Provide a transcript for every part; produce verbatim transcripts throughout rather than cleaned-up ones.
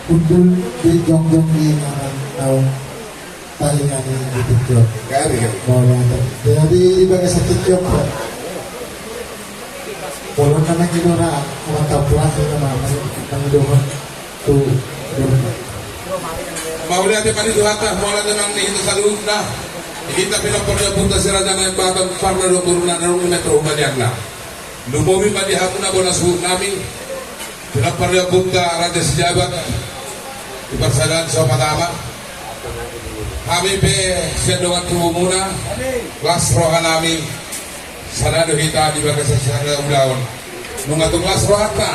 Undul di jongjong di naung taringan di tingki on. Gari, gari. Jadi di bagasan tingki on, Pak. Bolon nama kita ora, sama tabrak, sama, sama, sama doang. Tu, tu. Mauliate ma di Tuhanta, mauliate ma di hita saluhutna. Hita pinompar ni ompunta Si Raja Nababan, parna dohot boruna, na dung i metro hubalianna. Lumobi ma di hamuna bona suhut nami, pinompar ni ompunta Raja Sijabat, di parsadaan so patama. Hami pe sian dongan tubumuna, las roha nami, sada do hita di bagasan sada ulaon. Nunga tung las rohanta,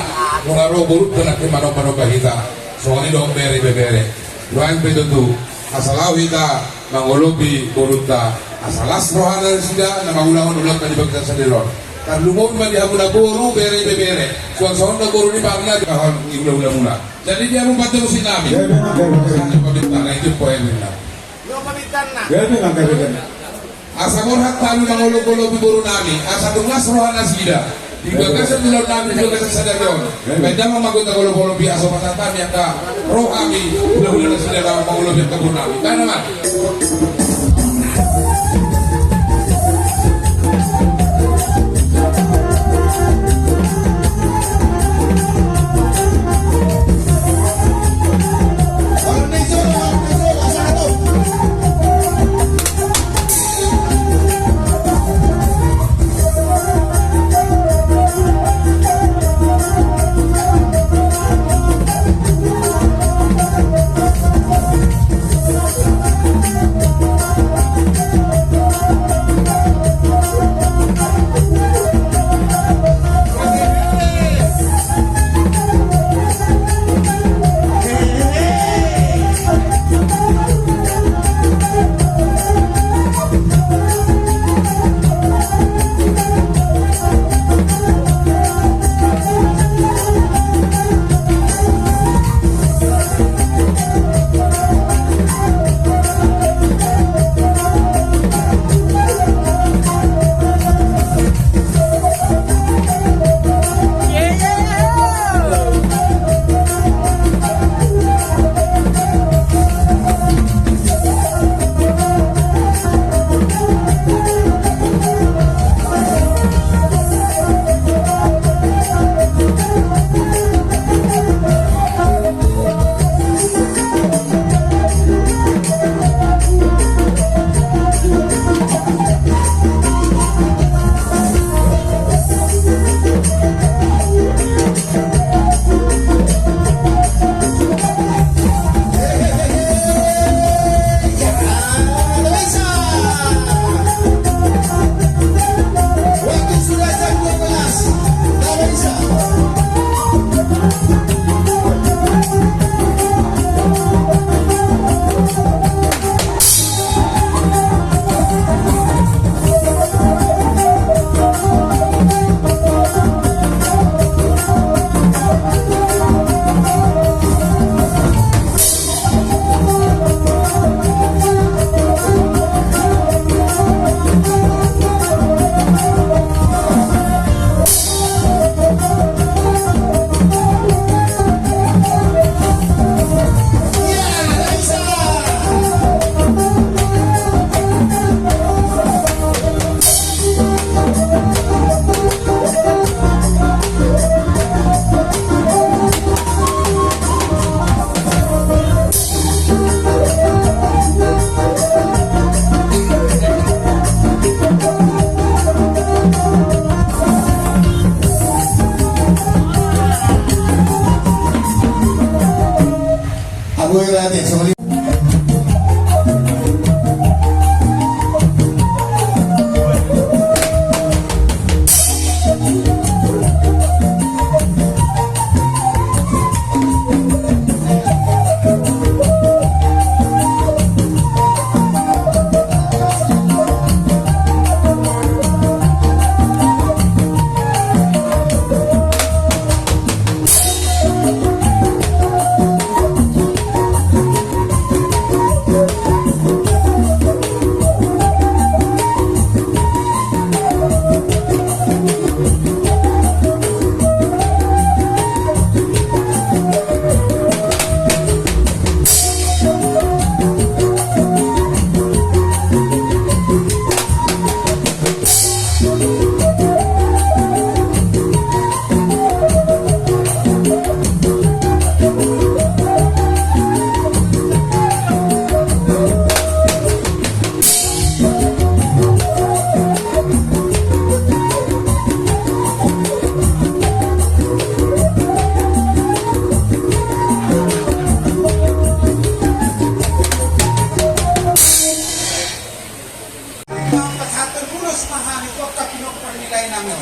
nunga ro borunta nangkin manomba-nomba hita. Songon i do bere ibebere. Nuaeng pe tutu, asa laho hita mangolopi borunta, asa las rohana nasida na mangulahon ulaonta di bagasan sadari on. Tarlumobi ma di hamuna boru, bere ibebere. Suang songon do boru ni parna di hahon ni hula-hulamuna. Jadi di hamu panjang musik nami. Gabe nang, gabe nang. Asa paminta na itu poin nami. Gabe nang, gabe nang. Asa borhat hami mangolop-olopi boru nami, asa tung las roha nasida. Di bagasan ulaon nami, di bagasan sadari on. Baen damang ma hita golop-olopi, asa pasahat hami angka roha nami, hula-hula nasida na mangolopi angka boru nami. Baen damang.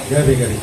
Gabe, gabe.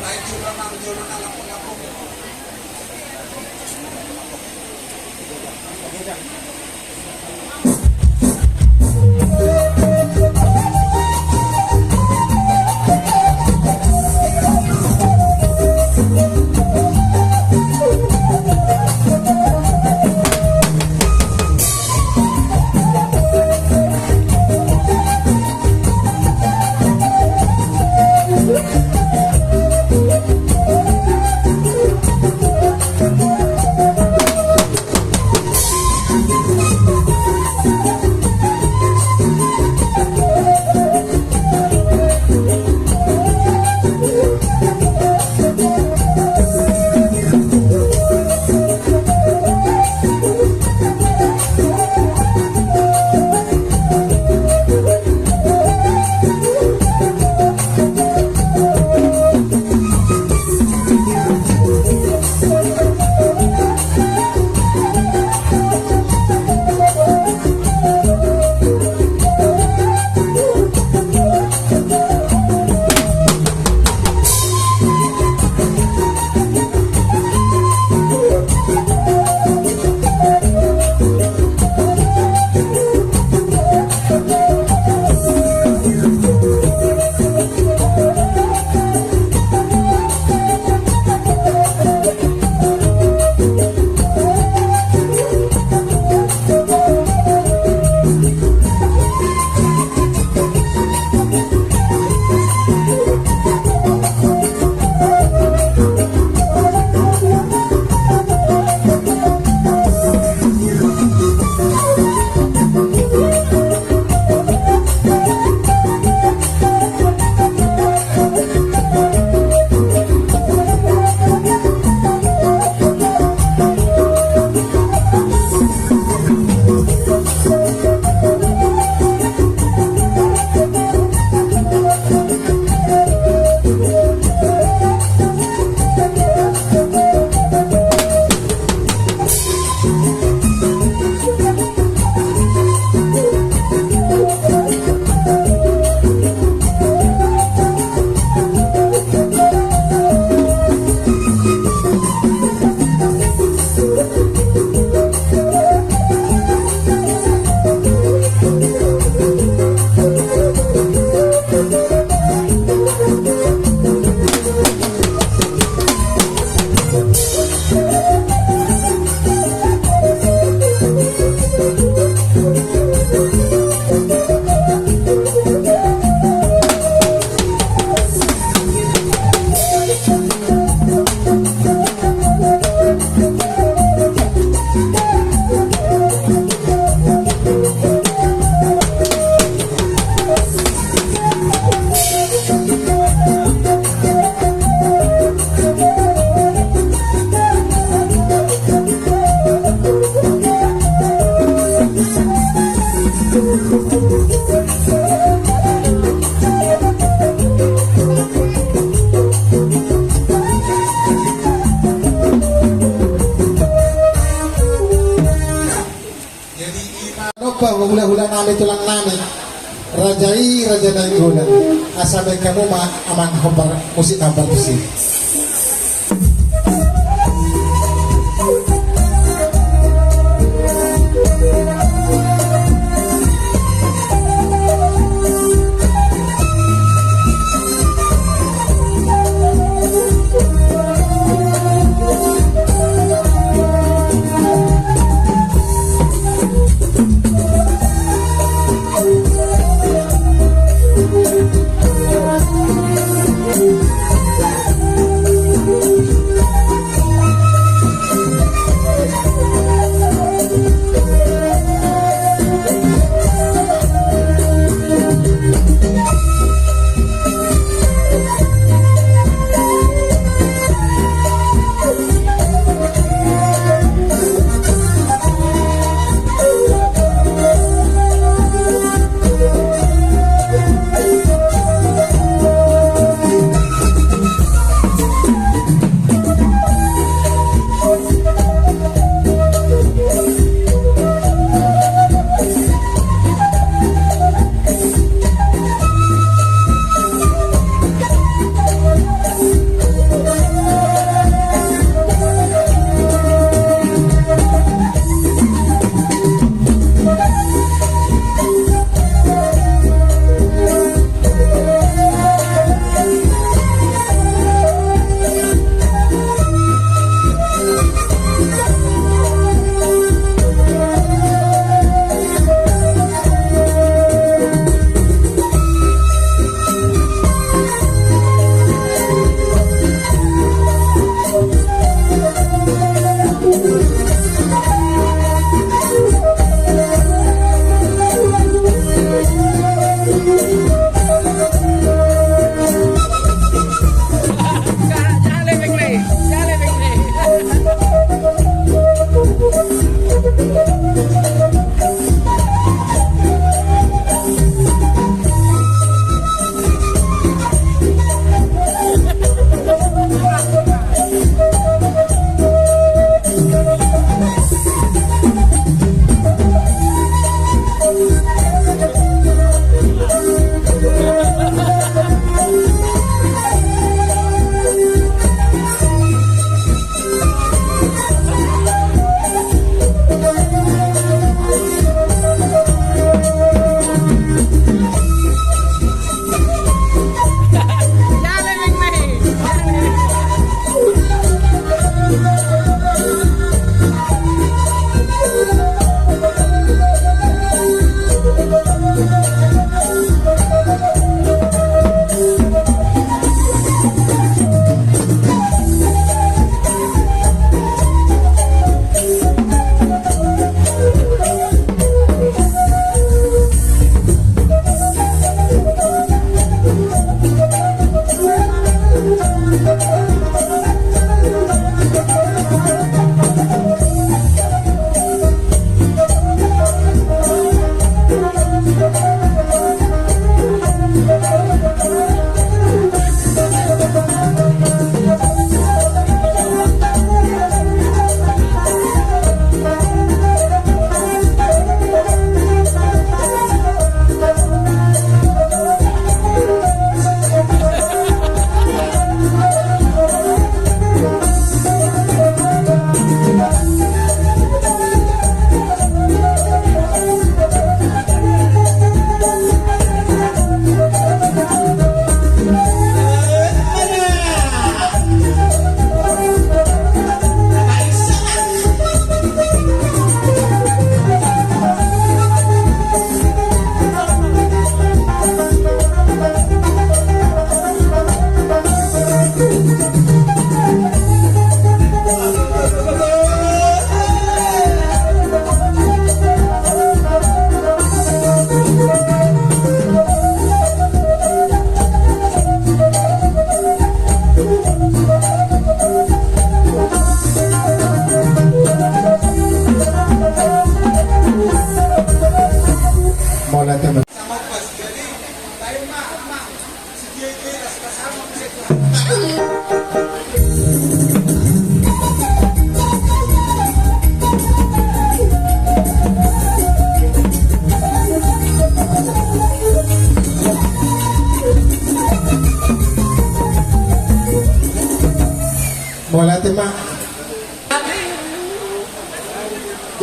Jadi ima nopa hula-hula nami, tulang nami, raja i raja Nainggolan. Asa baen hamu ma amang hombar musik na hombar tusi.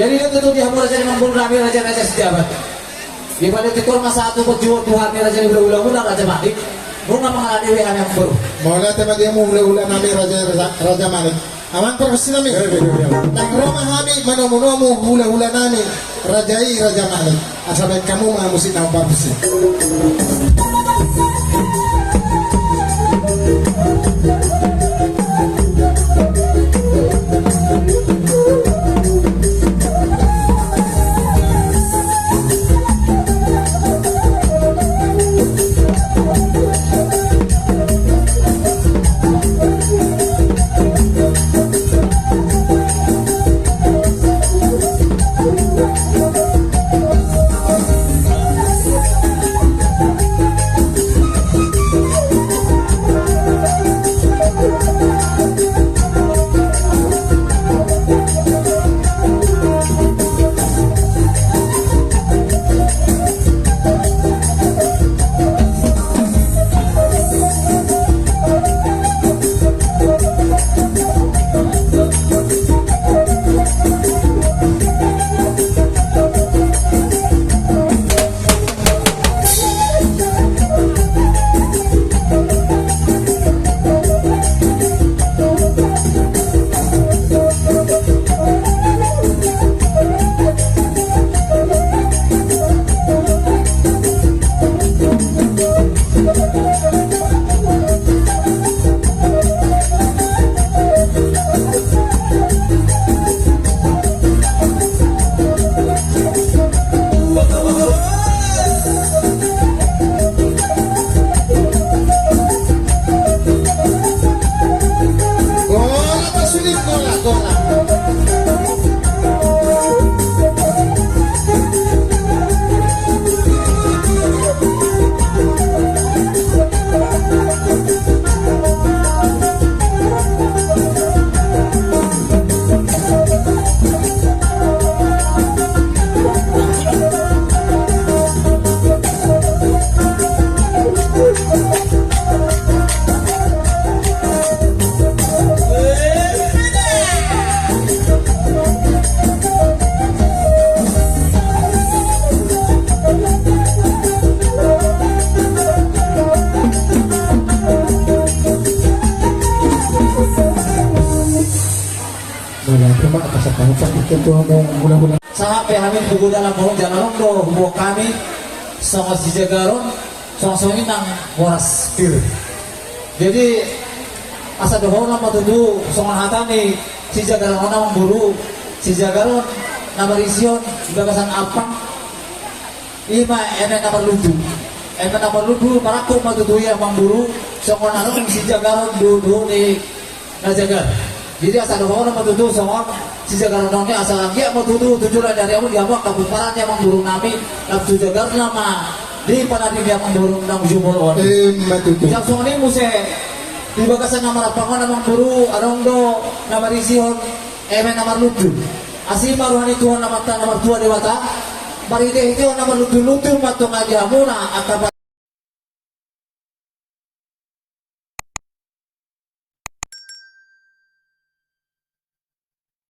Jadi dia tutu di hamu raja ni amangboru nami, raja-raja Sijabat. Di balik tikor masa tu perjuangan Tuhan ni raja ni hula-hula muna, Raja Malik. Nunga mangalani we hami amangboru. Mauliate ma di hamu hula-hula nami, raja, raja, Raja Malik. Amang pargonsi nami. Nang ro ma hami manomu-nomu hula-hula nami, raja i, Raja Malik. Asa baen hamu ma musik na pargonsi. Mauliate ma, asa tanggung sakit ketua mau mula-mula. Sahat pe hami tu pogu dalan, mohon jala adong do huboan hami songon sijagaron, songon-songon i nang horas pir. Jadi asa dohonon ma tutu songon hata ni sijagaron on amangboru, sijagaron na marisihon di bagasan ampang, i ma eme na marlundu. Eme na marlundu marangkup ma tutu i amangboru, songon adong sijagaron duhut-duhut ni na jagar. Jadi asa dohonon ma tutu songon sijagaron on i, asa anggiat ma tutu tu joloan ni ari on di hamu angka pomparan ni amangboru nami, lam tu jagarna ma di pananding ni amangboru na jumolo on. Ima tutu. Jala songon i muse di bagasan na marampang on amangboru, adong do na marisihon eme na marlundu. Asi ma roha ni Tuhan Amanta na martua Debata, marhite-hite on na marlundu-lundu ma tongon di hamuna angka